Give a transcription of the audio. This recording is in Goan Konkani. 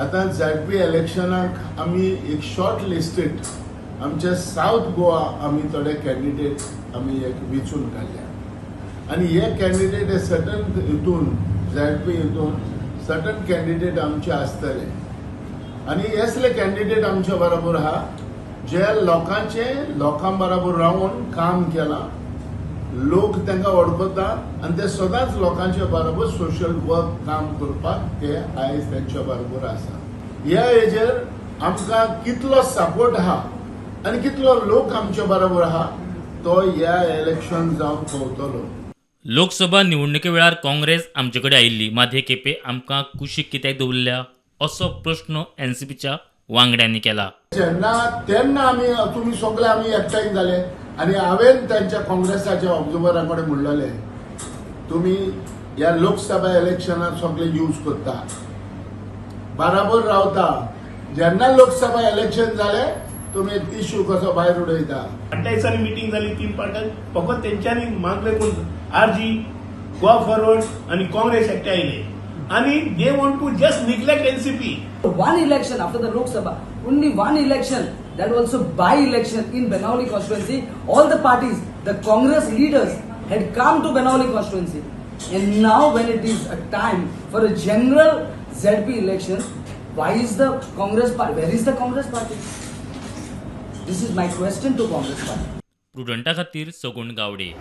आतां झॅडपी इलेक्शनाक आमी एक शॉर्ट लिस्टेड आमच्या सावथ गोवा आमी थोडे कॅन्डिडेट आमी एक विचून काडल्या आनी हे कॅन्डिडेट हे सर्टन हितून, झॅडपी हितून सर्टन कॅन्डिडेट आमचे आसतले आनी असले कॅन्डिडेट आमच्या बरोबर आहा जे लोकांचे, लोकां बरोबर रावन काम केलां, लोक तांकां वळखता आनी ते सदांच लोकांच्या बरोबर सोशल वर्क काम करपाक ते आयज तेंच्या बरोबर आसा. ह्या हेजेर आमकां कितलो सपोर्ट आहा आनी कितलो लोक आमच्या बरोबर आहा तो ह्या इलेक्शन जावन पळोवतलो. लोकसभा निवडणुके वेळार काँग्रेस आमचे कडेन आयिल्ली, मात हे खेपे आमकां कुशीक कित्याक दवरल्या, असो प्रश्न एनसीपीच्या वांगड्यांनी केला. जेन्ना तेन्ना आमी तुमी सगळे आमी एकठांय जाले आनी हांवें तांच्या काँग्रेसाच्या ऑब्जर्वरा कडेन म्हणलेलें, तुमी ह्या लोकसभा इलेक्शनाक सगळे यूज करता, बराबर रावता, जेन्ना लोकसभा इलेक्शन जाले तुमी एक टिश्यू कसो भायर उडयता. 8 दिसांनी मिटींग जाली तीन पार्ट्यांक. फकत तेंच्यांनी मागले कोण? आरजी, गोवा फॉरवर्ड आनी काँग्रेस एकठांय आयले आनी they want to just neglect NCP. One election after the Lok Sabha, only one election, that also by election in Benaulim constituency, all the parties, the Congress leaders had come to Benaulim constituency. And now when it is a time for a general ZP election, why is the Congress party, where is the Congress party? This is my question to Congress party. प्रुडंटा खातीर सगुण गावडे.